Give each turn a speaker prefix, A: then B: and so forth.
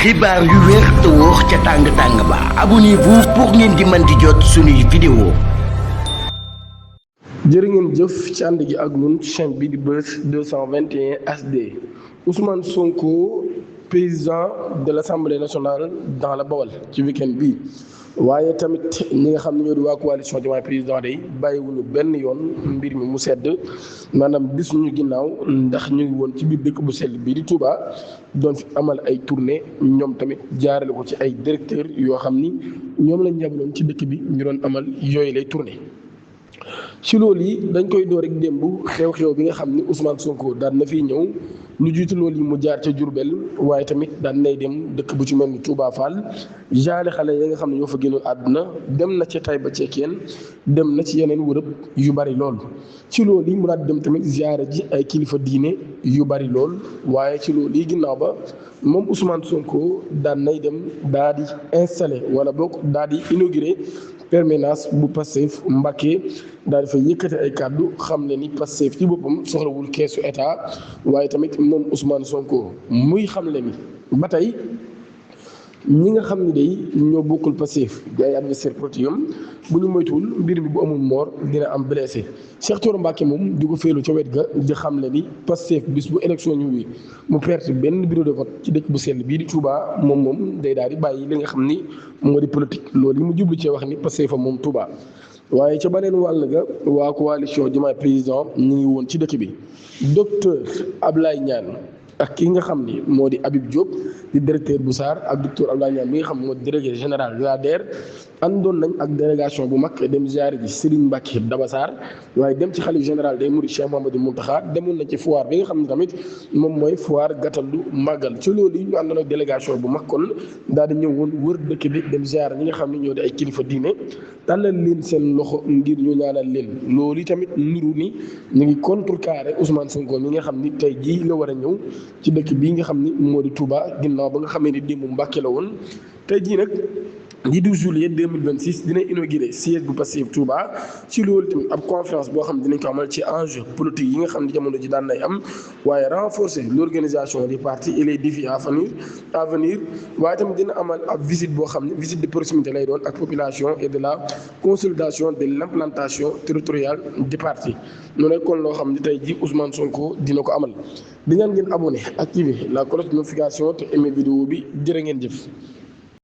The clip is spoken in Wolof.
A: xibaar yu wér te wóor ca tàng ba abonnez-vous pour ngeen di mën di jot suñuy vidéo.
B: jërë ngeen jëf ci ànd gi ak ñun chaîne bi di Buzz 221 HD. Ousmane Sonko président de l'Assemblée nationale dans la Bawol ci week-end bi waaye tamit ñi nga xam ne ñoo di waa coalition Diomaye président day bàyyiwuñu benn yoon mbir mi mu sedd maanaam bis ñu ginnaaw ndax ñu ngi woon ci biir dëkk bu sell bii di Touba doon fi amal ay tournée ñoom tamit jaarale ko ci ay directeur yoo xam ni ñoom lañ yabaloon ci dëkk bi ñu doon amal yooyu lay tournée. ci loolu yi dañ koy door rek démb xew-xew bi nga xam ni Ousmane Sonko daan na fiy ñëw lu jiitu loolu yi mu jaar ca Diourbel waaye tamit daan nay dem dëkk bu ci mel ni Touba Fall jaale xale yi nga xam ne ñoo fa génnoon àdduna dem na ca Taïba Cekkeen dem na ci yeneen wërëb yu bari lool. ci loolu yi mu daal dem tamit ziyaara ji ay kilifa diine yu bari lool waaye ci loolu yi ginnaaw ba moom Ousmane Sonko daan nay dem daa di installé wala boog daa di inauguré permanence bu Pastef Mbacké daal di fa yëkkate ay kàddu xam ne ni Pastef ci boppam soxlawul keesu état waaye tamit moom Ousmane Sonko muy xam le ni ba tey ñi nga xam ne day ñoo bokkul Pastef di ay adversaire politique bu ñu moytuwul mbir mi bu amul moor dina am blessé Cheikh Thioro Mbacké moom di ko féelu ca wet ga di xam le ni Pastef bis bu élection ñëwee mu perte benn bureau de vote ci dëkk bu sell bii di Touba moom day daal di bàyyi li nga xam ni moo di politique loolu yi mu jublu cee wax ni Pastef fa moom Touba. waaye ca beneen wàll ga waa coalition Diomaye président ñu ngi woon ci dëkk bi docteur Ablaye Niane ak ki nga xam ni moo di Habib Diop di directeur bu SAR ak docteur Abdoulaye Niane mi nga xam moo di délégué général de la DER àndoon nañ ak délégation bu mag dem ziare ji Serigne Mbacké Daba Sarr waaye dem ci xalif général day Mourides Cheikh Mouhamadoul Mountakha demoon na ci foire bi nga xam ne tamit moom mooy foire gàttandu màggal ci loolu yi ñu àndoon ak délégation bu mag kon daal di ñëwoon wër dëkk bi dem ziare ñi nga xam ne ñoo di ay kilifa diine tàllal leen seen loxo ngir ñu ñaanal leen loolu yi tamit niru ni ñu ngi contrecarré Ousmane Sonko mi nga xam ni tey jii la war a ñëw ci dëkk bii nga xam ni moo di Touba ginnaaw ba nga xamee ni démb Mbacké la woon tey jii nag di 12 juillet 2026 dina inauguré siège bu Pastef Touba ci loolu tamit ab conférence boo xam ne dinañ ko amal ci enjeu politique yi nga xam ne jamono ji daan nay am waaye renforcer l'organisation des partis et les défis à venir waaye tamit dina amal ab visite boo xam ne visite de proximité lay doon ak population et de la consolidation de l'implantation territoriale des partis mu nekkoon loo xam ne tey ji Ousmane Sonko dina ko amal di ñaan ngeen abonné activer la cloche de notification te aimer vidéo bi jërë ngeen jëf.